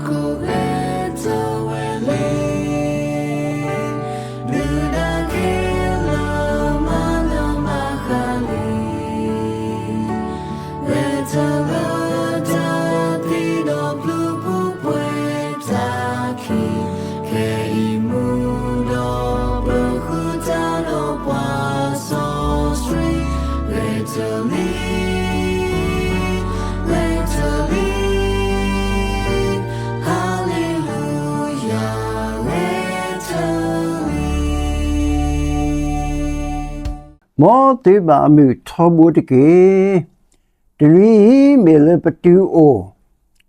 ခိၣ်ဂဲၤထၢၣ်ဝဲလံ, ဒုးနၢ်က့ၤလၢမၤလၢမၤဃၣ်လံ, ဂဲၤထၢၣ်လၢတၢ်သံဒီးဘျုးပူၤပှဲၤတၢ်ခံ, ခဲအံၤမုၢ်ဒီးပဃုတၢ်ဒီးပှၤစီဆှံ, ဂဲၤထၢၣ်လံ ဂဲၤထၢၣ်လံ, Hallelujah, ဂဲၤထၢၣ်လံ. မ်သုဘၣ်အမုာ်ထီဘိတက့ၢ်. တနွံအံၤမ့ၢ်လၢပတုၤအိၣ်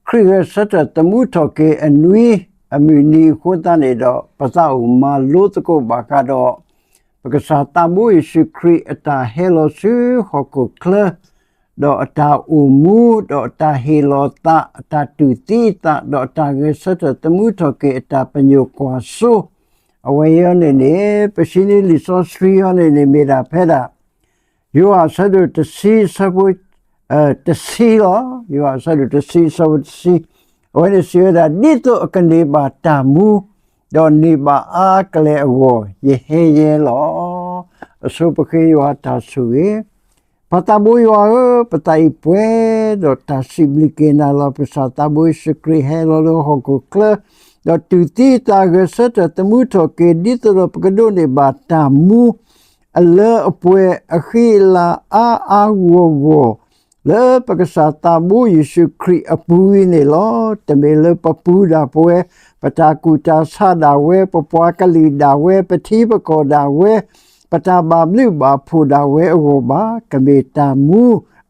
ခရံာ်ဂဲၤဆၢထၢၣ်သမူထီၣ်က့ၤအနွံ အမုၢ်နံၤအဃိသတးန့ၣ်ဒီး ပသးအိၣ်မၤလိသကိးဘၣ်ဃးဒီး ပကစၢ်သးဘိယ့ၣ်ၡူးခရံာ်အတၢ်ဟဲလီၤဆူဟီၣ်ခိၣ်ချၢ ဒီးအတၢ်အိၣ်မူ ဒီးအတၢ်ဟ့ၣ်လီၤသး အတၢ်တူၢ်သံအသး ဒီးအတၢ်ဂဲၤဆၢထၢၣ်သမူထီၣ်က့ၤအတၢ်ပညိၣ်ကွၢ်စိ, အဝဲအံၤန့ၣ်န့ၣ် ပဆံနွံလံာ်စီဆှံအံၤန့ၣ်န့ၣ် မ့ၢ်ဒၣ်ဖဲဒၣ် ယိၤဟၣ်အဆၢဒိၣ်တဆံ အဆၢဖိ တဆံလီၤ. ယိၤဟၣ်အဆၢဒိၣ်တဆံ အဆၢဖိတဆံ, အဝဲန့ၣ်စံးဝဲဒၣ် ဒ်သိးအကန့ၢ်ဘၣ်တၢ်မူ ဒီးန့ၢ်ဘၣ်အါကလဲာ်အဂီၢ် ယဟဲယဲလီၤ. အဆိပဃ့ယွၤတၢ်ဆိၣ်ဂ့ၤ, ပၢ်သးဘိယွၤဧၢ, ပသးအံၤပှဲၤဒီးတၢ်စံးဘျုးက့ၤနၤလီၤ. ပကစၢ်သးဘိယ့ၣ်ၡူးခရံာ်ဟဲလီၤလၢဟီၣ်ခိၣ်ချၢ, ဒီးတူၢ်သံအသးဂဲၤဆၢထၢၣ်သမူထီၣ်က့ၤ ဒ်သိးဒီးပကဒိးန့ၢ်ဘၣ်တၢ်မူ အလၢအပှဲၤအဃံအလၤအါအါဂီၢ်ဂီၢ် လၢပကစၢ်သးဘိယ့ၣ်ၡူးခရံာ်အပူၤအံၤန့ၣ်လီၤ. တမ့ၢ်လၢပပူၤဒၣ်ပဝဲ, ပတၢ်ကူၣ်တၢ်ဆးဒၣ်ဝဲ, ပပှၤကလုာ်ဒၣ်ဝဲ, ပထံပကီၢ်ဒၣ်ဝဲ, ပတၢ်ဘၣ်ဘျုးဘၣ်ဖှိၣ်ဒၣ်ဝဲအဂီၢ်ဘၣ်. ကမ့ၢ်တၢ်မူ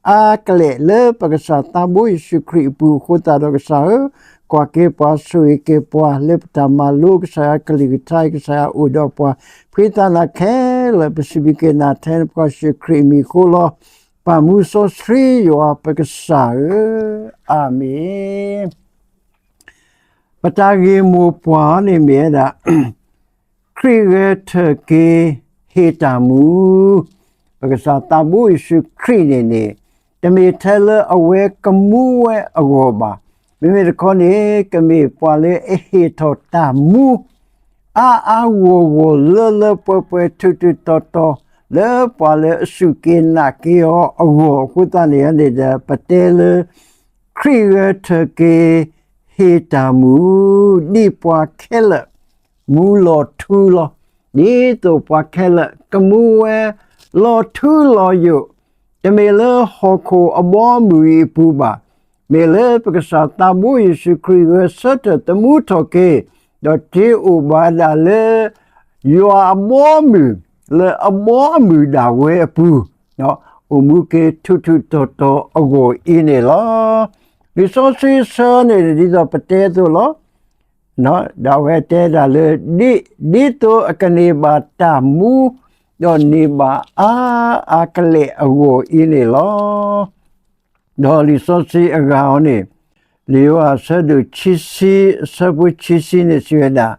အါကလဲာ်လၢပကစၢ်သးဘိယ့ၣ်ၡူးခရံာ်အပူၤအဃိသတးဒီးကစၢ်ဧၢ, ကွၢ်က့ၤပှၤဆိၣ်ဂ့ၤက့ၤပှၤလၢပတၢ်မၤလိကစၢ်ယွၤကလုၢ်ကထါအံၤ ကစၢ်ယွၤအိၣ်ဒီးပှၤ ဖှံသးနၤခဲလၢာ် ပစံးဘျုးက့ၤနၤထဲန့ၣ် ပဃ့ယ့ၣ်ၡူးခရံာ်အမံၤအဃိလီၤ. ပၢ်မူစီဆှံယွၤပကစၢ်ဧၢ, အၤမ့ၣ်. ပတၢ်ဂ့ၢ်မိၢ်ပှၢ်န့ၣ်မ့ၢ်ဝဲဒၣ် ခရံာ်ဂဲၤထၢၣ်က့ၤဟ့ၣ်တၢ်မူ, ပကစၢ်သးဘိယ့ၣ်ၡူးခရံာ်န့ၣ်န့ၣ် တမ့ၢ်ထဲလၢအဝဲကမူဝဲအဂီၢ်ဘၣ်. မ့မ့ၢ်တခီန့ၣ် ကမ့ၢ်ပှၤလၢအဟ့ၣ်ထီၣ်တၢ်မူ အါအါဂီၢ်ဂီၢ်လၢလၢပှဲၤပှဲၤထူးထူးတီၤတီၤ လၢပှၤလၢအစူၢ်က့ၤနာ်က့ၤအီၤအဂီၢ်အဃိသတးန့ၣ်န့ၣ်ဒီး ပတဲလၢ ခရံာ်ဂဲၤထၢၣ်က့ၤဟ့ၣ်တၢ်မူ ဒ်ပှၤခဲလၢာ် မူလီၤထူလီၤ, ဒ်သိးပှၤခဲလၢာ်ကမူဝဲလီၤထူလီၤယိာ်, တမ့ၢ်လၢဟီၣ်ခိၣ်အဘီအမုၢ်အံၤအပူၤဘၣ်, မ့ၢ်လၢပကစၢ်သးဘိယ့ၣ်ၡူးခရံာ်ဂဲၤဆၢထၢၣ်သမူထီၣ်က့ၤ, ဒီးတ့အိၣ်ဘၣ်ဒၣ်လၢ ယွၤအဘီအမုၢ် လၢအဘီအမုၢ်ဒၣ်ဝဲအပူၤ, အိၣ်မူက့ၤထူးထူးတီၤတီၤအဂီၢ်အံၤန့ၣ်လီၤ. လံာ်စီဆှံအဆၢန့ၣ် ဒ်သိးပတဲအသိးလီၤ. ဒီးအဝဲတဲဒၣ်လၢ ဒ်, ဒ်သိးအကန့ၢ်ဘၣ်တၢ်မူ, ဒီးန့ၢ်ဘၣ်အါအါကလဲာ်အဂီၢ်အံၤန့ၣ်လီၤ. ဒီးလံာ်စီဆှံအဂၤအံၤန့ၣ်, လံာ်ယိၤဟၣ်အဆၢဒိၣ်ခံဆံ အဆၢဖိခံဆံန့ၣ်စံးဝဲဒၣ်,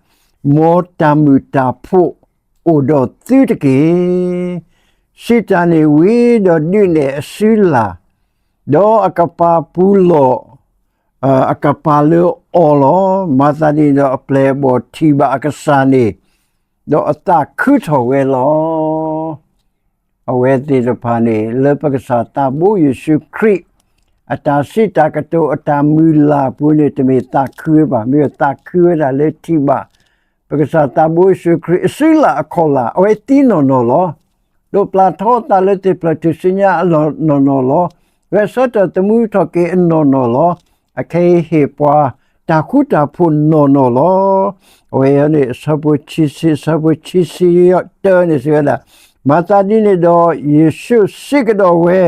မ်တၢ်မုာ်တၢ်ဖိးအိၣ်ဒီးသုတက့ၢ်. စံးတၢ်န့ၣ်ဝံၤဒီးဒုးနဲၣ်အစုလာ်, ဒီးအကပၤပူၤလီၢ် အကပၤလၢအီၤလီၤ. မၤသးဒ်န့ၣ်ဒီးအပျဲၢ်အဘီၣ်ထံၣ်ဘၣ်အကစၢ်န့ၣ်, ဒီးအသးခုထီၣ်ဝဲလီၤ. အဝဲသ့ၣ်တဖၣ်န့ၣ် လၢပကစၢ်သးဘိယ့ၣ်ၡူးခရံာ် အတၢ်စံးတၢ်ကတိၤအတၢ်မုၢ်လၢ်အပူၤန့ၣ် တမ့ၢ်သးခုဝဲဘၣ်, မ့ၢ်သးခုဝဲဒၣ်လၢထံၣ်ဘၣ် ပကစၢ်သးဘိယ့ၣ်ၡူးခရံာ်အစုလာ်အခီၣ်လာ် အဝဲသံနီၢ်နီၢ်လီၤ. ဒိးပျၢ်ထီအသးလၢသ့ၣ်ဖျၢၣ်ထူၣ်စုညါအလီၢ်နီၢ်နီၢ်လီၤ. ဂဲၤဆၢထၢၣ်သမူထီၣ်က့ၤအနီၢ်နီၢ်လီၤ. အခဲအံၤဟ့ၣ်ပှၤတၢ်ဃူတၢ်ဖိးနီၢ်နီၢ်လီၤ. အဝဲအံၤန့ၣ် အဆၢဖိခံဆံ, အဆၢဖိခံဆံတၢန့ၣ်စံးဝဲဒၣ်, မၤသးဒ်န့ၣ်ဒီး ယ့ၣ်ၡူးစံးကဒီးဝဲ,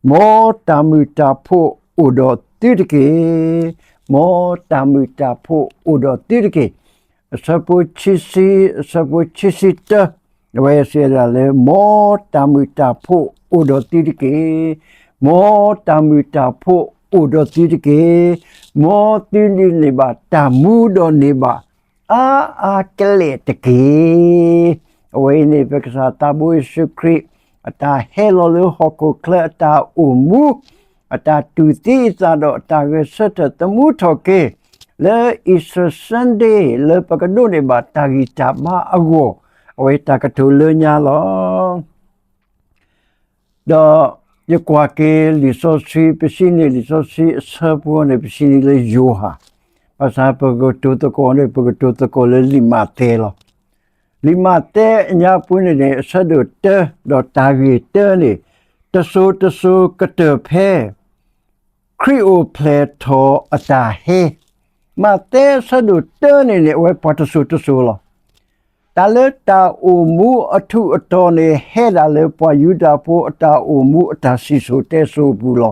မ်တၢ်မုာ်တၢ်ဖိးအိၣ်ဒီးသုတက့ၢ်. မ်တၢ်မုာ်တၢ်ဖိးအိၣ်ဒီးသုတက့ၢ်. အဆၢဖိခံဆံ, အဆၢဖိခံဆံတၢ, အဝဲစံးဝဲဒၣ်လၢ မ်တၢ်မုာ်တၢ်ဖိးအိၣ်ဒီးသုတက့ၢ်. မ်တၢ်မုာ်တၢ်ဖိးအိၣ်ဒီးသုတက့ၢ်. မ်သုဒုးန့ၢ်ဘၣ်တၢ်မူဒီးန့ၢ်ဘၣ် အါအါကလဲာ်တက့ၢ်. အဝဲအံၤန့ၣ် ပကစၢ်သးဘိယ့ၣ်ၡူးခရံာ် အတၢ်ဟဲလီၤလၢဟီၣ်ခိၣ်ချၢအတၢ်အိၣ်မူ, အတၢ်တူၢ်သံအသးဒီးအတၢ်ဂဲၤဆၢထၢၣ်သမူထီၣ်က့ၤ, လၢ Easter Sunday လၢပကဒိးန့ၢ်ဘၣ်တၢ်ဂံၢ်တၢ်ဘါအဂီၢ်, အဝဲတၢ်ကတိၤလၢညါလီၤ. ဒီးယကွၢ်က့ၤလံာ်စီဆှံ ပစံးန့ၢ်လံာ်စီဆှံအဆၢဖိန့ၣ် ပစံးန့ၢ်လၢယိၤဟၣ်, ဘၣ်ဆၣ်ပကတိၤသကိးန့ၣ် ပကတိၤသကိးလၢလံာ်မးသဲလီၤ. လံာ်မးသဲအညါပူၤန့ၣ်န့ၣ် အဆၢဒိၣ်တၢ ဒီးတၢ်ဂ့ၢ်တၢန့ၣ်, တစိၤတစိၤကတၢၢ်ဖဲ ခရံာ်အိၣ်ဖျဲၣ်ထီၣ်အတၢ်ဟဲ, မးသဲအဆၢဒိၣ်တၢန့ၣ်န့ၣ် အဝဲပှၤတစိၤတစိၤလီၤ. တၢ်လၢတၢ်အိၣ်မူအထူးအတီၤန့ၣ် ဟဲဒၣ်လၢပှၤယူဒၤဖိအတၢ်အိၣ်မူအတၢ်စံၣ်စိၤတဲစိၤအပူၤလီၤ.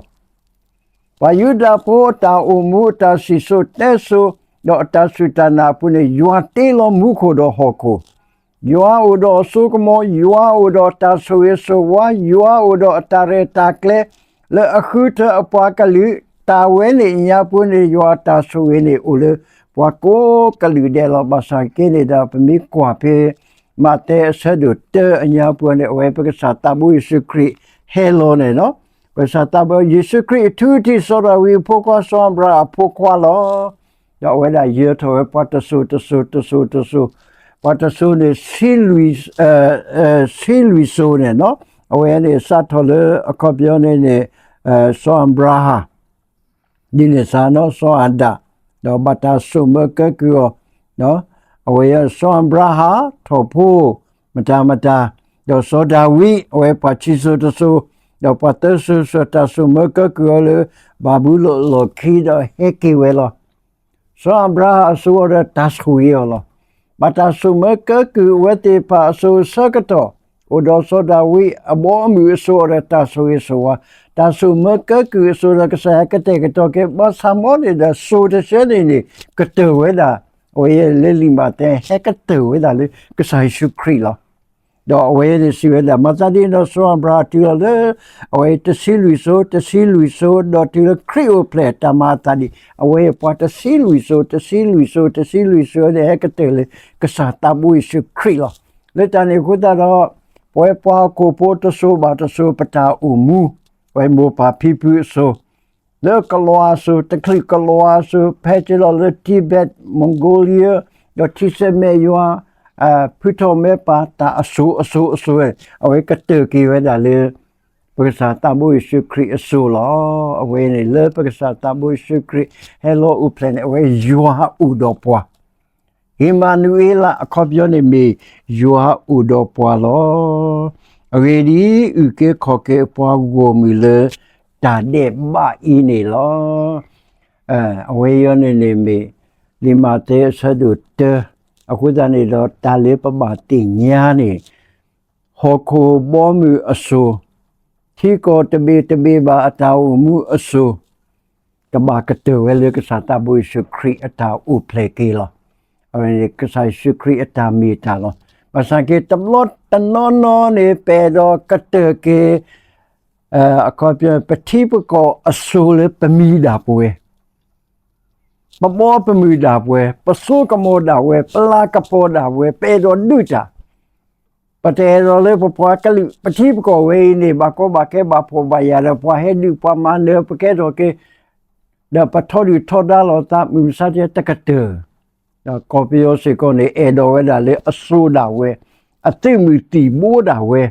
ပှၤယူဒၤဖိအတၢ်အိၣ်မူအတၢ်စံၣ်စိၤတဲစိၤ ဒီးအတၢ်စူၢ်တၢ်နာ်အပူၤန့ၣ် ယွၤတ့လီၤမူခိၣ်ဒီးဟီၣ်ခိၣ်, ယွၤအိၣ်ဒီးအစိကမီၤ, ယွၤအိၣ်ဒီးအတၢ်ဆိၣ်ဂ့ၤဆိၣ်ဝါ, ယွၤအိၣ်ဒီးအတၢ်ရဲၣ်တၢ်ကျဲၤ လၢအဃုထၢအပှၤကလုာ်, တၢ်ဝဲန့ၣ်အညါပူၤန့ၣ် ယွၤအတၢ်ဆိၣ်ဂ့ၤန့ၣ်အိၣ်လၢပှၤကိးကလုာ်ဒဲးလီၤ. ဘၣ်ဆၣ်က့န့ၣ်ဒီး ပမ့ၢ်ကွၢ်ဖဲ မးသဲအဆၢဒိၣ်တၢအညါပူၤန့ၣ် အဝဲပကစၢ်သးဘိယ့ၣ်ၡူးခရံာ်ဟဲလီၤန့ၣ်လီၤ. ပကစၢ်သးဘိယ့ၣ်ၡူးခရံာ်အထူအထံး စီၤဒၤဝံးအဖိခွါ စီၤအၤဘြၤဟၣ်အဖိခွါလီၤ. ဒီးအဝဲဒၣ်ယၢၤထီၣ်ဝဲပှၤတစိၤတစိၤတစိၤတစိၤ, ပှၤတစိၤန့ၣ် ဆံလွံၢ်စိၤန့ၣ်လီၤ. အဝဲန့ၣ်စးထီၣ်လၢအခီပညီန့ၣ်န့ၣ် စီၤအၤဘြၤဟၣ် ဒ်န့ၣ်စ့ၢ်နီၤ စီၤအၤဒၣ်, ဒီးဘၣ်တၢ်စိာ်မၢကဲကုၢ်အီၤ, အဝဲစီၤအၤဘြၤဟၣ် ထီၣ်ဖိ မတၤမတၤ, ဒီးစီၤဒၤဝံး အဝဲပှၤခံစိၤတစိၤ, ဒီးပှၤသၢစိၤစိၤ တၢ်စိာ်မၢကဲကုၢ်အီၤလၢ ဘၤဘူလိၣ်အလီၢ်ခံဒီးဟဲက့ၤဝဲလီၤ. စီၤအၤဘြၤဟၣ်အစိၤအီၤဒီးတၢ်ဆိၣ်ဂ့ၤအီၤလီၤ. ဘၣ်တၢ်စိာ်မၢကဲကုၢ်အဝဲသ့ၣ်တဖၣ်အစိၤအဆၢကတီၢ်, အိၣ်ဒီးစီၤဒၤဝံးအဘီအမုၢ်အစိၤအီၤဒီးတၢ်ဆိၣ်ဂ့ၤဆိၣ်ဝါ, တၢ်စိာ်မၢကဲကုၢ်အစိၤဒီးကစၢ်ယွၤကတဲာ်ကတီၤက့ၤ ဘၣ်ဆၣ်မ်န့ၣ်ဒီး စိၤတဆၢန့ၣ်န့ၣ် ကတၢၢ်ဝဲဒၣ်, အဝဲလၢလံာ်မးသဲ ဟဲကတၢၢ်ဝဲဒၣ်လၢကစၢ်ယ့ၣ်ၡူးခရံာ်လီၤ. ဒီးအဝဲန့ၣ်စံးဝဲဒၣ် မၤသးဒ်န့ၣ်ဒီး စီၤအၤဘြၤဟၣ်တုၤလီၤလၢ အဝဲတဆံလွံၢ်စိၤ တဆံလွံၢ်စိၤ ဒီးတုၤလၢခရံာ်အိၣ်ဖျဲၣ်တၢ်မၤအသးဒ်အံၤ, အဝဲပှၤတဆံလွံၢ်စိၤ တဆံလွံၢ်စိၤ တဆံလွံၢ်စိၤန့ၣ် ဟဲကတၢၢ်လၢကစၢ်သးဘိယ့ၣ်ၡူးခရံာ်လီၤ. လၢတၢ်န့ၣ်အဃိသတးဒီး ပဝဲပှၤဟီၣ်ခိၣ်ဖိတစိၤဘၣ်တစိၤ ပတၢ်အိၣ်မူ, ပဝဲမိၢ်ပၢ်ဖံဖုအစိၤ လၢကလံးဝါစိၤ တချုးကလံးဝါစိၤ ဖဲက့ၤလီၤလၢ Tibet Mongolia ဒီးထံဆဲးမဲးယွၤ ဖုထီၣ်မဲပၢ်တၢ်အစိၤအစိၤအစိၤ, အဝဲကတၢၢ်က့ၤဝဲဒၣ်လၢ ပကစၢ်သးဘိယ့ၣ်ၡူးခရံာ်အစိၤလီၤ. အဝဲန့ၣ်လၢပကစၢ်သးဘိယ့ၣ်ၡူးခရံာ်ဟဲလီၤအိၣ်ဖျဲၣ်န့ၣ် အဝဲယွၤအိၣ်ဒီးပှၤ အ့မၤနူၤအ့လး အခီပညီန့ၣ်မ့ၢ် ယွၤအိၣ်ဒီးပှၤလီၤ. အဂ့ၢ်ဒ်အံၤ, အုၣ်က့ၤခီၣ်က့ၤအပှၤဂီၢ်မုၢ်လၢတၢ်ဒဲးဘးအံၤန့ၣ်လီၤ. အဝဲအံၤန့ၣ်န့ၣ်မ့ၢ် လံာ်မးသဲအဆၢဒိၣ်တၢ, အဃိသတးန့ၣ်ဒီး တၢ်လၢပဘၣ်သ့ၣ်ညါန့ၣ် ဟီၣ်ခိၣ်ဘီမုၢ်အစိၤ, ထံကီၢ်တဘ့ၣ်တဘ့ၣ်ဘၣ်အတၢ်အိၣ်မူအစိၤ, ကဘၣ်ကတၢၢ်ဝဲလၢကစၢ်သးဘိယ့ၣ်ၡူးခရံာ်အတၢ်အိၣ်ဖျဲၣ်က့ၤလီၤ. အဝဲန့ၣ်ကစၢ်ယ့ၣ်ၡူးခရံာ်အတၢ်မ့ၢ်တၢ်လီၤ. ဘၣ်ဆၣ်က့ၤတဘျီတနီၤနီၤန့ၣ် ပအဲၣ်ဒိးကတၢၢ်က့ၤ အခီပညီ ပထံပကီၢ်အစိၤလၢပမံၤဒၣ်ပဝဲ ပဘီပမုၢ်ဒၣ်ပဝဲ, ပစိကမီၤဒၣ်ဝဲ, ပလၤကပီၤဒၣ်ဝဲ, ပအဲၣ်ဒိးဒုးတၢ်, ပတအဲၣ်ဒိးလၢပပှၤကလုာ် ပထံပကီၢ်ဝဲအံၤန့ၣ် ဘၣ်ကီဘၣ်ခဲဘၣ်ဖှီၣ်ဘၣ်ယာ်ဒီး ပှၤဟဲဒုးပှၤမၤနၢၤ ပကဲထီၣ်က့ၤ ဒီးပထီဒုၣ်ထီဒါလိာ်သး မုၢ်မဆါတကတၢၢ်, ဒီးကီၢ်ပယီၤစ့ၢ်ကီးန့ၣ် အဲၣ်ဒိးဝဲဒၣ်လၢအစိၤဒၣ်ဝဲ, အသုးမုၢ်သံၣ်ဘိဒၣ်ဝဲ,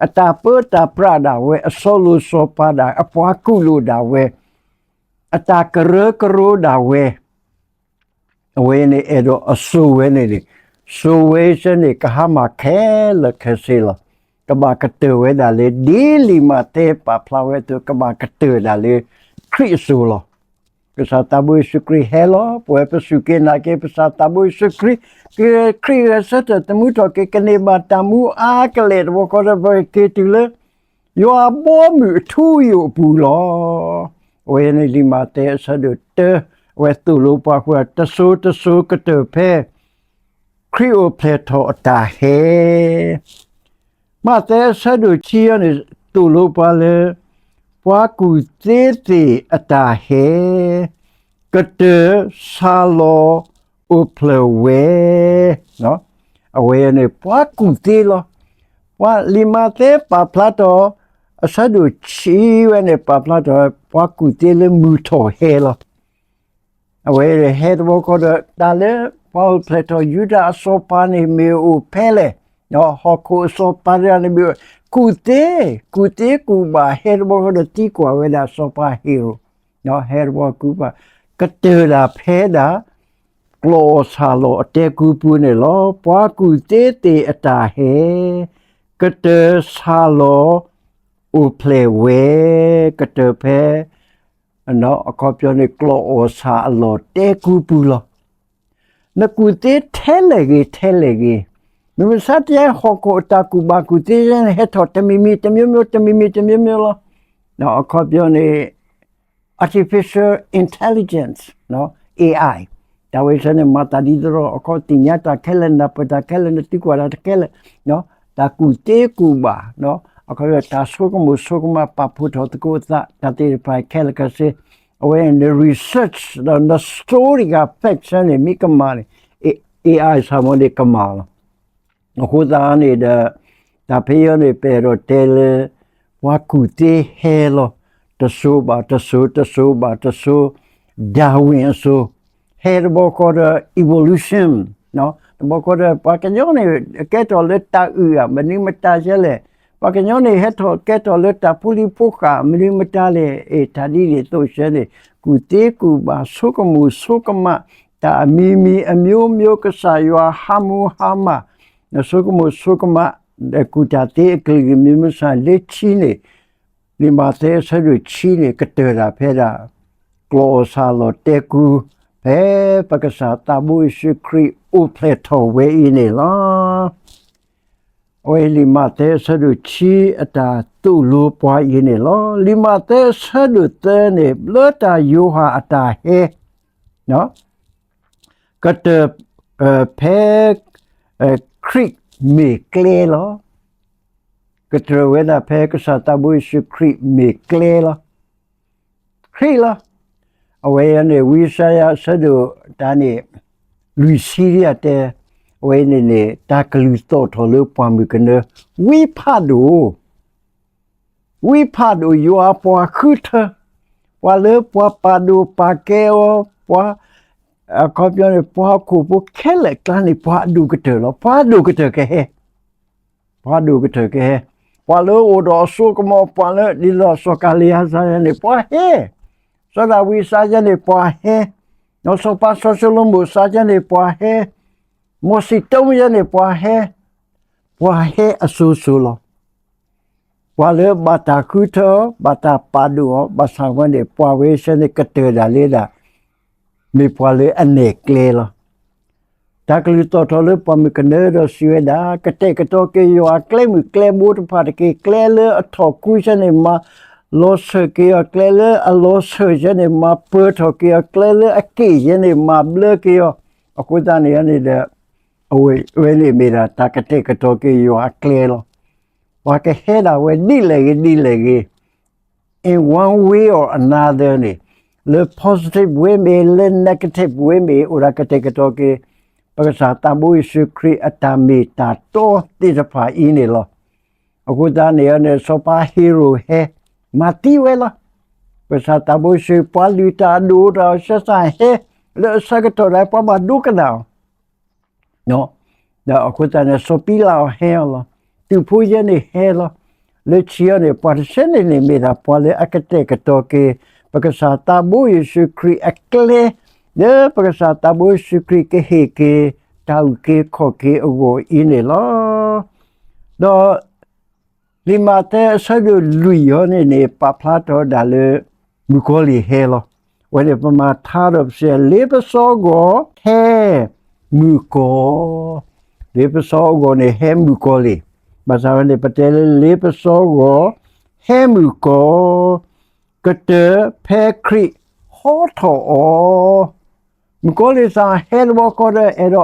အတၢ်ပၢတၢ်ပြးဒၣ်ဝဲ, အစီၤလိၤစီၤပၤဒၣ်, အပှၤကူၣ်လိာ်ဒၣ်ဝဲ, အတၢ်ကရၢကရိဒၣ်ဝဲ, အဝဲန့ၣ်အဲၣ်ဒိးအစိၤဝဲန့ၣ်န့ၣ်, စိၤဝဲဆၢန့ၣ် ကဟါမၢ်ခဲလၢာ်ခဲဆ့လီၤ. ကဘၣ်ကတၢၢ်ဝဲဒၣ်လၢ ဒ်လံာ်မးသဲပာ်ဖျါဝဲအသိး ကဘၣ်ကတၢၢ်ဒၣ်လၢခရံာ်အစိၤလီၤ. ကစၢ်သးဘိယ့ၣ်ၡူးခရံာ်ဟဲလီၤ, ပဝဲပစူၢ်က့ၤနာ်က့ၤ ပကစၢ်သးဘိယ့ၣ်ၡူးခရံာ်, ကခရံာ်ဂဲၤဆၢထၢၣ်သမူထီၣ်က့ၤ ကန့ၢ်ဘၣ်တၢ်မူအါကလဲာ်တဘျီဃီဒီး ပကက့ၤတုၤလၢ ယွၤအဘီအမုၢ်အထူအယိာ်အပူၤလီၤ. အဝဲန့ၣ်လံာ်မးသဲအဆၢဒိၣ်တၢ, အဝဲသိၣ်လိပှၤဃုာ် တစိၤတစိၤကတၢၢ်ဖဲ ခရံာ်အိၣ်ဖျဲၣ်ထီၣ်အတၢ်ဟဲ မးသဲအဆၢဒိၣ်ခံအံၤန့ၣ် သိၣ်လိပှၤလၢ ပှၤကူၣ်သ့သ့ၣ်အတၢ်ဟဲ ကတၢၢ်ဆါလီၤအိၣ်ဖျဲၣ်ဝဲ, အဝဲန့ၣ် ပှၤကူၣ်သ့လီၤ. ပှၤလံာ်မးသဲပာ်ဖျါထီၣ် အဆၢဒိၣ်ခံဝဲန့ၣ် ပာ်ဖျါထီၣ် ပှၤကူၣ်သ့လၢမုၢ်ထီၣ်ဟဲလီၤ. အဝဲဟဲတဘျီဃီဒီး တၢ်လၢပှၤအိၣ်ဖျဲၣ်ထီၣ်ယူဒၤအစီၤပၤန့ၣ်မ့ၢ်အိၣ်ဖဲလဲၣ်, ဟီၣ်ခိၣ်အစီၤပၤတဂၤန့ၣ်မ့ၢ်အိၣ်, ကူၣ်သ့, ကူၣ်သ့ကူၣ်ဘၣ် ဟဲတဘျီဃီဒီးသံကွၢ်ဝဲဒၣ်စီၤပၤဟ့ရိၣ်, ဟဲတဘျီကူၣ်ဘၣ်, ကတၢၢ်ဒၣ်ဖဲဒၣ် ကျီၢ်အီၣ်ဆၣ်လီၢ်အတဲကူပူၤန့ၣ်လီၤ. ပှၤကူၣ်သ့သ့ၣ်အတၢ်ဟဲ, ကတၢၢ်ဆၣ်လီၢ်အိၣ်ဖျဲၣ်ဝဲ, ကတၢၢ်ဖဲ အခီပညီန့ၣ် ကျီၢ်အီၣ်ဆၣ်အလီၢ်တဲကူပူၤလီၤ. နကူၣ်သ့ထဲလဲၣ်ဂ့ၤ ထဲလဲၣ်ဂ့ၤ, မ့ၢ်မဆါတယဲ ဟီၣ်ခိၣ်အတၢ်ကူၣ်ဘၣ်ကူၣ်သ့န့ၣ် ဟဲထီၣ်တမံၤမံၤတမျိုးမျိုး တမံၤမံၤတမျိုးမျိုးလီၤ. အခီပညီန့ၣ် artificial intelligence, AI, တၢ်ဝဲဆၢန့ၣ် မၤသးဒ်သိးဒီး အခီပညီသ့ၣ်ညါတၢ်ခဲလၢာ် နၢ်ပၢၢ်တၢ်ခဲလၢာ် နသံကွၢ်တၢ်ခဲလၢာ်, တၢ်ကူၣ်သ့ကူၣ်ဘၣ်, အခီပညီ တၢ်ဆိကမိၣ်ဆိကမး ပာ်ဖှိၣ်ထီၣ်သကိးအသး တၢ်သ့ၣ်တဖၣ်ခဲလၢာ်ခဲဆ့, အဝဲန့ၣ် န research ဒီးန story ဂၤ fact ဆၢန့ၣ် မ့ၢ်ကမၣ်န့ၣ် AI ဆၣ်မီန့ၣ်ကမၣ်လီၤ. အဃိသတးန့ၣ်ဒီး တၢ်ဖဲအံၤန့ၣ် ပအဲၣ်ဒိးတဲလၢ ပှၤကူၣ်သ့ဟဲလီၤ, တစိၤဘၣ်တစိၤ တစိၤဘၣ်တစိၤ, Darwin အစိၤ, ဟဲတဘျီဃီဒီး evolution, တဘျီဃီဒီး ပှၤကညီန့ၣ် ကဲထီၣ်လၢတၢ်အုၣ်ဧါ မနုၤမတၤဆဲလဲၣ်, ပှၤကညီန့ၣ် ဟဲထီၣ်ကဲထီၣ်လၢတၢ်ဖိလံၤဖိဃာ် မနုၤမတၤလဲၣ်, အ့ တၢ်ဒ်န့ၣ်အသိးဆၢန့ၣ် ကူၣ်သ့ကူၣ်ဘၣ် ဆိကမိၣ်ဆိကမး တၢ်အမံၤမံၤအမျိုးမျိုး ကစၢ်ယွၤဟးမူဟးမၢ် နဆိကမိၣ်ဆိကမး ကူၣ်တၢ်သ့အကလုာ်ကလုာ် မ့ၢ်မဆါလၢခံန့ၣ်, လံာ်မးသဲအဆၢဒိၣ်ခံန့ၣ် ကတၢၢ်ဒၣ်ဖဲဒၣ် ကျီၢ်အီၣ်ဆၣ်လီၢ်တဲကူ ဖဲပကစၢ်သးဘိယ့ၣ်ၡူးခရံာ်အိၣ်ဖျဲၣ်ထီၣ်ဝဲအံၤန့ၣ်လီၤ. အဝဲလံာ်မးသဲအဆၢဒိၣ်ခံအတၢ်သိၣ်လိပှၤအံၤန့ၣ်လီၤ. လံာ်မးသဲအဆၢဒိၣ်သၢန့ၣ် လၢတၢ်ယိၤဟၣ်အတၢ်ဟဲ ကတၢၢ် ဖဲ ခရံာ်မ့ၢ်ကျဲလီၤ. ကတၢၢ်ဝဲဒၣ်ဖဲကစၢ်သးဘိယ့ၣ်ၡူးခရံာ်မ့ၢ်ကျဲလီၤ. ခရံာ်လီၤ. အဝဲအံၤန့ၣ် ဝံယၡါယၤအဆၢဒိၣ်တၢန့ၣ် လွံၢ်ဆံယဲၢ်တဲ, အဝဲန့ၣ်န့ၣ် တၢ်ကလုၢ်သီၣ်ထီၣ်လၢပှၢ်မုၢ်ကနၢ ဝံဖးဒိၣ် ဝံဖးဒိၣ် ယွၤအပှၤဃုထၢ, ပှၤလၢပှၤပာ်ဒိၣ်ပာ်ကဲအီၤ, ပှၤ အခီပညီန့ၣ် ပှၤဟီၣ်ခိၣ်ဖိခဲလၢာ်အကျါန့ၣ် ပှၤအဒိၣ်ကတၢၢ်လီၤ. ပှၤအဒိၣ်ကတၢၢ်ကဟဲ, ပှၤဒိၣ်ကတၢၢ်ကဟဲ, ပှၤလၢအိၣ်ဒီးအစိကမီၤ, ပှၤလၢဒ်သိးစီၤကၤလံယၤစါယဲန့ၣ် ပှၤဟဲ, စီၤဒၤဝံးစါယဲန့ၣ် ပှၤဟဲ, ဒီးစီၤပၤစီၤၡလိၤမိၣ်စါယဲန့ၣ် ပှၤဟဲ, မီၤစံးတိယဲန့ၣ် ပှၤဟဲ, ပှၤဟဲအစိၤစိၤလီၤ. ပှၤလၢဘၣ်တၢ်ဃုထၢအီၤ, ဘၣ်တၢ်ပာ်ဒိၣ်အီၤ, ဘၣ်ဆၣ်ဝဲန့ၣ် ပှၤဝဲဆၢန့ၣ် ကတၢၢ်ဒၣ်လၢဒၣ် မ့ၢ်ပှၤလၢအနဲၣ်ကျဲလီၤ. တၢ်ကလုၢ်သီၣ်ထီၣ်လၢပှၢ်မုၢ်ကနၢဒီးစံးဝဲဒၣ်, ကတဲာ်ကတီၤက့ၤယွၤအကျဲမုၢ်ကျဲဘိတဖၣ်တက့ၢ်. ကျဲလၢအထီၣ်ကွံဆၢန့ၣ် မၤလီၤဆၢၣ်က့ၤအီၤ, ကျဲလၢအလီၤဆၢၣ်ဆၢန့ၣ် မၤပၢၤထီၣ်က့ၤအီၤ, ကျဲလၢအက့ၣ်ယဲန့ၣ် မၤဘျၢက့ၤအီၤ. အဃိသတးန့ၣ်န့ၣ်ဒီး အဝဲန့ၣ်မ့ၢ်ဒၣ်တၢ်ကတဲာ်ကတီၤက့ၤယွၤအကျဲလီၤ. ပှၤကဟဲဒၣ်ဝဲဒ်လဲၣ်ဂ့ၤဒ်လဲၣ်ဂ့ၤ in one way or another န့ၣ်, လၢ positive way မ့ၢ် လၢ negative way မ့ၢ် အိၣ်ဒၣ်ကတဲာ်ကတီၤက့ၤ ပကစၢ်သးဘိယ့ၣ်ၡူးခရံာ်အတၢ်မ့ၢ်တၢ်တီသ့ၣ်တဖၣ်အံၤန့ၣ်လီၤ. အဃိသတးန့ၣ်န့ၣ် စီၤပၤဟ့ရိၣ်ဟဲ မၤသံဝဲလီၤ. ပကစၢ်သးဘိယ့ၣ်ၡူး ပှၤလုၢ်တၢ်အဒိၣ်တၢ်အီၤဆံးစၢ်ဟဲ, လၢအဆၢကတီၢ်ဒၣ်ပှၤဘၣ်ဒိကနၣ်အီၤ ဒီးအဃိသတးန့ၣ် စီၤပံလးအီၤဟဲအီၤလီၤ. သုးဖိယဲန့ၣ်ဟဲလီၤ. လၢခံအီၤန့ၣ် ပှၤတဆၢန့ၣ်န့ၣ်မ့ၢ်ဒၣ်ပှၤလၢအကတဲာ်ကတီၤက့ၤ ပကစၢ်သးဘိယ့ၣ်ၡူးခရံာ်အကျဲ, လၢပကစၢ်သးဘိယ့ၣ်ၡူးခရံာ်ကဟ့ၣ်က့ၤ တၢ်အုၣ်က့ၤခီၣ်က့ၤအဂီၢ်အံၤန့ၣ်လီၤ. ဒီး လံာ်မးသဲအဆၢဒိၣ်လွံၢ်အံၤန့ၣ်န့ၣ် ပာ်ဖျါထီၣ်ဝဲဒၣ်လၢ မုၣ်ကီၤလံၢ်ဟဲလီၤ. အဝဲန့ၣ်ပမၤထါဒီးပစံး လ့ပစီအဂီၢ် ဟဲမုၣ်ကီၤ, လ့ပစီအဂီၢ်န့ၣ် ဟဲမုၣ်ကီၤလံၢ်, ဘၣ်ဆၣ်ဝဲန့ၣ် ပတဲလၢလ့ပစီအဂီၢ် ဟဲမုၣ်ကီၤ ကတၢၢ်ဖဲခရံာ်ဟီထီၣ်အီၤ မုၣ်ကီၤလံၢ်သးဟဲတဘျီဃီဒီး အဲၣ်ဒိး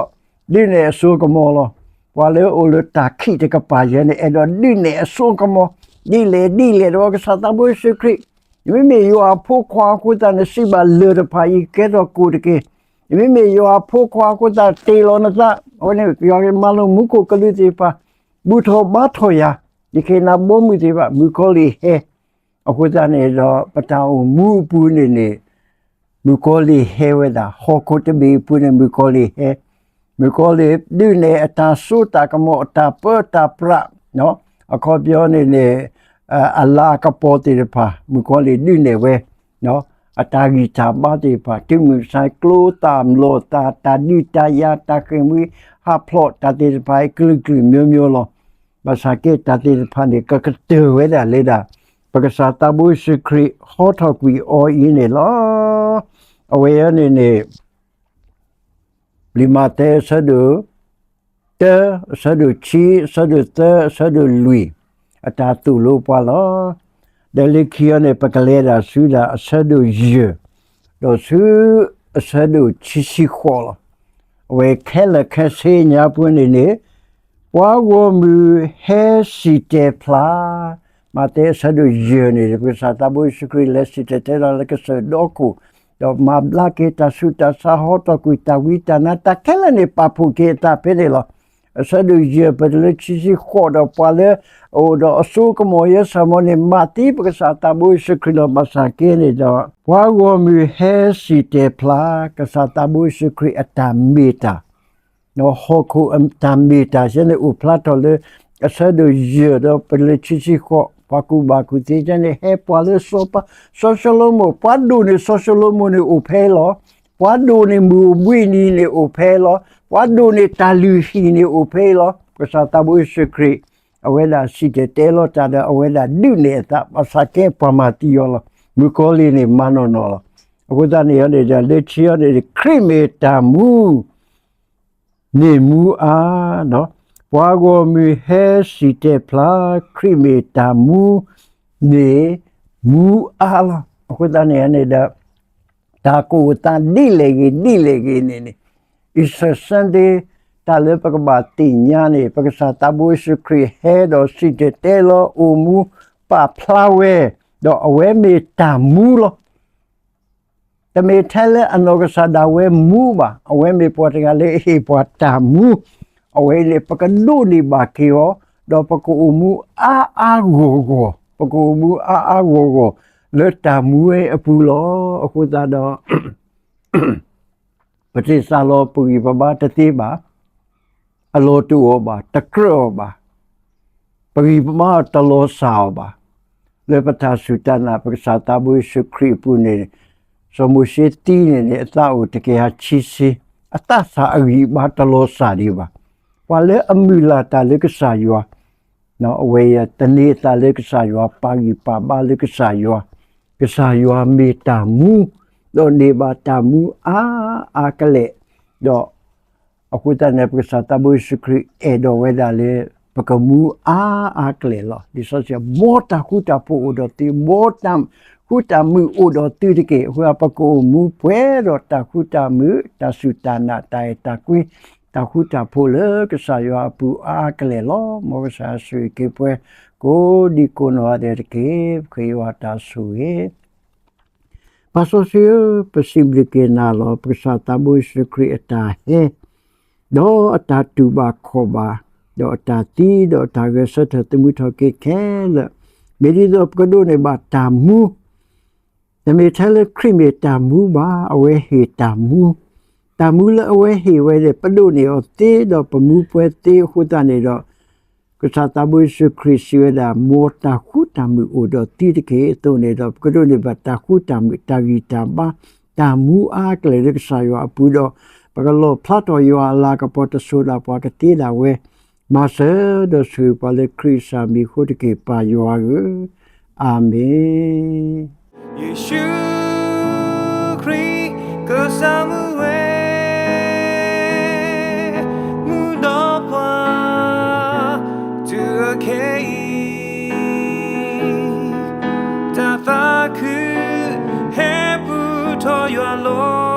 ဒုးနဲၣ်အစိကမီၤလီၤ. ပှၤလၢအအိၣ်လၢတၢ်ခံးတကပၤယဲန့ၣ် အဲၣ်ဒိးဒုးနဲၣ်အစိကမီၤ, ဒ်လဲၣ်ဒ်လဲၣ်ဒီး ကစၢ်သးဘိယ့ၣ်ၡူးခရံာ်, နမ့မ့ၢ်ယွၤအဖိခွါအဃိသတးန့ၣ် စံးဘၣ်လၢၢ်တဖၣ်အံၤကဲထီၣ်ကိၣ်တက့ၢ်. နမ့မ့ၢ်ယွၤအဖိခွါအဃိသတး တ့ၢ်လီၤနသး, အဝဲန့ၣ် ယွၤကမၤလိာ်မူခိၣ်ကလူးသ့ၣ်တဖၣ်, ဘူၣ်ထီၣ်ဘါထီၣ်ယၤ, ယကဟ့ၣ်နၤဘီမုၢ်သ့ၣ်တဖၣ်, မုၣ်ကီၤလံၢ်ဟဲ အဃိသတးန့ၣ်ဒီး ပတၢ်အိၣ်မူအပူၤန့ၣ်န့ၣ် မုၣ်ကီၤလံၢ်ဟဲဝဲဒၣ် ဟီၣ်ခိၣ်တဘ့ၣ်အပူၤန့ၣ် မုၣ်ကီၤလံၢ်ဟဲ, မုၣ်ကီၤလံၢ်ဒုးနဲၣ်အတၢ်စိတၢ်ကမီၤ အတၢ်ပၢတၢ်ပြး, အခီပညီန့ၣ်န့ၣ် အလၤကပီၤသ့ၣ်တဖၣ် မုၣ်ကီၤလံၢ်ဒုးနဲၣ်ဝဲ အတၢ်ဂံၢ်တၢ်ဘါသ့ၣ်တဖၣ် တုၤမုၢ်မဆါ ကျိသၣ်မျိာ်သၣ် တၢ်ဒုးတၢ်ယၤ တၢ်ဃ့ၢ်မှံဟးဖျိး တၢ်သ့ၣ်တဖၣ်အံၤ ကလုာ်ကလုာ်မျိုးမျိုးလီၤ. ဘၣ်ဆၣ်က့ တၢ်သ့ၣ်တဖၣ်န့ၣ် ကကတၢၢ်ဝဲဒၣ်လၢဒၣ် ပကစၢ်သးဘိယ့ၣ်ၡူးခရံာ်ဟီထီၣ်ကွံာ်အီၤအံၤန့ၣ်လီၤ. အဝဲအံၤန့ၣ်န့ၣ် လံာ်မးသဲအဆၢဒိၣ်တၢ, အဆၢဒိၣ်ခံ, အဆၢဒိၣ်သၢ, အဆၢဒိၣ်လွံၢ် အတၢ်သိၣ်လိပှၤလီၤ. ဒီးလၢခံအံၤန့ၣ် ပကလဲၤဒၣ်ဆူဒၣ်အဆၢဒိၣ်ယဲၢ် ဒီးဆူအဆၢဒိၣ်ခံဆံဃိးလီၤ. အဝဲခဲလၢာ်ခဲဆ့ညါပူၤန့ၣ်န့ၣ် ပှၤဂီၢ်မုၢ်ဟဲစံၣ်တဲၤဖျါ, မးသဲအဆၢဒိၣ်ယဲၢ်န့ၣ် ပကစၢ်သးဘိယ့ၣ်ၡူးခရံာ်လဲၤစံၣ်တဲၤတဲလီၤလၢကစၢၢ်ဒီခိၣ်, ဒီးမၤဘျါက့ၤတၢ်ဆူးတၢ်ဆါ ဟီထီၣ်ကွံာ်တၢ်ဝံတၢ်နါ တၢ်ခဲလၢာ်န့ၣ် ပာ်ဖှိၣ်က့ၤအသးဖဲန့ၣ်လီၤ. အဆၢဒိၣ်ယဲၢ် ပတုၤလၢခံဆံဃိးဒီး ပှၤလၢအအိၣ်ဒီးအစိကမီၤယဲၢ်ဆၣ်မီၤန့ၣ် မၤသံပကစၢ်သးဘိယ့ၣ်ၡူးခရံာ်လီၤ. ဘၣ်ဆၣ်က့န့ၣ်ဒီး ပှၤဂီၢ်မုၢ်ဟဲစံၣ်တဲၤဖျါ ကစၢ်သးဘိယ့ၣ်ၡူးခရံာ်အတၢ်မ့ၢ်တၢ် ဟီၣ်ခိၣ်တၢ်မ့ၢ်တၢ်ယဲန့ၣ် အိၣ်ဖျါထီၣ်လၢ အဆၢဒိၣ်ယဲၢ်ဒီး ပတုၤလၢခံဆံဃိး, ပှၤကူၣ်ဘၣ်ကူၣ်သ့ယဲန့ၣ် ဟဲပှၤလၢစီၤပၤ, စီၤၡလိၤမိၣ်, ပှၤဒိၣ်န့ၢ်စီၤၡလိၤမိၣ်န့ၣ်အိၣ်ဖဲလီၤ. ပှၤဒိၣ်န့ၢ်မုၢ်အိၣ်ဘှံးနံၤန့ၣ်အိၣ်ဖဲလီၤ. ပှၤဒိၣ်န့ၢ်တၢ်လုၢ်ဟံၣ်န့ၣ်အိၣ်ဖဲလီၤ. ကစၢ်သးဘိယ့ၣ်ၡူးခရံာ် အဝဲဒၣ်စံၣ်တဲၤတဲလီၤတၢ်ဒီး အဝဲဒၣ်ဒုးနဲၣ်အသး ဘၣ်ဆၣ်က့ ပှၤမၤသံအီၤလီၤ. မုၣ်ကီၤလံၢ်န့ၣ် မၤနီၢ်နီၢ်လီၤ. အဃိသတးန့ၣ်န့ၣ်ဒီး လၢခံအံၤန့ၣ် ခရံာ်မ့ၢ်တၢ်မူ န့ၢ်မူအါ, ပှၤဂီၢ်မုၢ်ဟဲစံၣ်တဲၤဖျါ ခရံာ်မ့ၢ်တၢ်မူ န့ၢ်မူအါလီၤ. အဃိသတးန့ၣ်န့ၣ်ဒီး တၢ်ကအိၣ်သးဒ်လဲၣ်ဂ့ၤ ဒ်လဲၣ်ဂ့ၤန့ၣ်န့ၣ် Easter Sunday တၢ်လၢပကဘၣ်သ့ၣ်ညါန့ၣ် ပကစၢ်သးဘိယ့ၣ်ၡူးခရံာ်ဟဲဒီးစံၣ်တဲၤတဲလီၤအိၣ်မူ ပာ်ဖျါဝဲ, ဒီးအဝဲမ့ၢ်တၢ်မူလီၤ. တမ့ၢ်ထဲလၢအနီၢ်ကစၢ်ဒၣ်ဝဲမူဘၣ်, အဝဲမ့ၢ်ပှၤတဂၤလၢအဟ့ၣ်ပှၤတၢ်မူ, အဝဲအံၤန့ၣ် ပကဒိးန့ၢ်ဘၣ်က့ၤအီၤ, ဒီးပကအိၣ်မူအါအါဂီၢ်ဂီၢ်, ပကအိၣ်မူအါအါဂီၢ်ဂီၢ် လၢတၢ်မူဝဲအပူၤလီၤ. အဃိသတးဒီး ပတ့ၢ်စၢ်လီၤပဂံၢ်ပဘါတသ့ဘၣ်, အလီၢ်တအိၣ်အီၤဘၣ်, တကြၢးအီၤဘၣ်, ပဂံၢ်ပဘါအီၤတလီၤစၢ်အီၤဘၣ်. လၢပတၢ်စူၢ်တၢ်နာ် ပကစၢ်သးဘိယ့ၣ်ၡူးခရံာ်အပူၤန့ၣ် စီၤမိၤၡ့သံန့ၣ်န့ၣ် အသးအိၣ်တကယၤခံဆံ, အသးစၢ်အဂံၢ်အဘါတလီၤစၢ်ဒံးဘၣ်. ပှၤလၢအမုၢ်လၢ်တၢ်လၢကစၢ်ယွၤ အဝဲအံၤသန့ၤအသးလၢကစၢ်ယွၤ, ပာ်ဂံၢ်ပာ်ဘါလၢကစၢ်ယွၤ, ကစၢ်ယွၤမ့ၢ်တၢ်မူ, ဒီးန့ၢ်ဘၣ်တၢ်မူအါအါကလဲာ်, ဒီးအဃိသတးန့ၣ် ပကစၢ်သးဘိယ့ၣ်ၡူးခရံာ်အဲၣ်ဒိးဝဲဒၣ်လၢ ပကမူအါအါကလဲာ်လီၤ. လံာ်စီဆှံ မ်တၢ်ဃူတၢ်ဖိးအိၣ်ဒီးသု, မ်တၢ်ဃူတၢ်မုာ်အိၣ်ဒီးသုတက့ၢ်. အဃိသတး ပကအိၣ်မူပှဲၤဒီးတၢ်ဃူတၢ်မုာ်, တၢ်စူၢ်တၢ်နာ်, တၢ်အဲၣ်တၢ်ကွံ, တၢ်ဃူတၢ်ဖိးလၢကစၢ်ယွၤအပူၤအါအါကလဲာ်လီၤ. မ်ကစၢ်ဆိၣ်ဂ့ၤက့ၤပှၤ ကိးဒံကိးနီၢ်ဂၤဒဲးတက့ၢ်. ပဃ့ယွၤတၢ်ဆိၣ်ဂ့ၤ ပၢ်စီဆှံဧၢ, ပစံးဘျုးက့ၤနၤလီၤ. ပကစၢ်သးဘိယ့ၣ်ၡူးခရံာ်အတၢ်ဟဲ, ဒီးအတၢ်တူၢ်ဘၣ်ခီၣ်ဘၣ်, ဒီးအတၢ်သံ, ဒီးအတၢ်ဂဲၤဆၢထၢၣ်သမူထီၣ်က့ၤခဲလၢာ်, မ့ၢ်ဒ်သိးပကဒိးန့ၢ်ဘၣ်တၢ်မူ, တမ့ၢ်ထဲလၢခရံာ်မ့ၢ်တၢ်မူဘၣ်, အဝဲဟ့ၣ်တၢ်မူ, တၢ်မူလၢအဝဲဟ့ၣ်ဝဲန့ၣ် ပဒိးန့ၢ်အီၤသ့ ဒီးပမူပှဲၤသ့အဃိသတးန့ၣ်ဒီး ကစၢ်သးဘိယ့ၣ်ၡူးခရံာ်စံးဝဲဒၣ်, မ်တၢ်ဃူတၢ်မုာ်အိၣ်ဒီးသုတက့ၢ်. အသိးန့ၣ်ဒီး ပကဒိးန့ၢ်ဘၣ်တၢ်ဃူတၢ်မုာ်, တၢ်ဂံၢ်တၢ်ဘါ, တၢ်မူအါကလဲာ်လၢကစၢ်ယွၤအပူၤဒီး ပကလီၣ်ဖျါထီၣ်ယွၤအလၤကပီၤတစိၤဒၣ်ပှၤကသ့ဒၣ်ဝဲ, မၤစၢၤဒီးဆိၣ်ဂ့ၤပှၤလၢခရံာ်ကစၢ်မံၤအဃိတက့ၢ် ပၢ်ယွၤဧၢ, အၤမ့ၣ်. ယ့ၣ်ၡူးခရံာ်ကစၢ်မူဝဲ, မူဒီးပှၤ, တုၤအခဲအံၤ, တၢ်သးခုဟဲပူၤထီၣ်ယွၤလီၤ.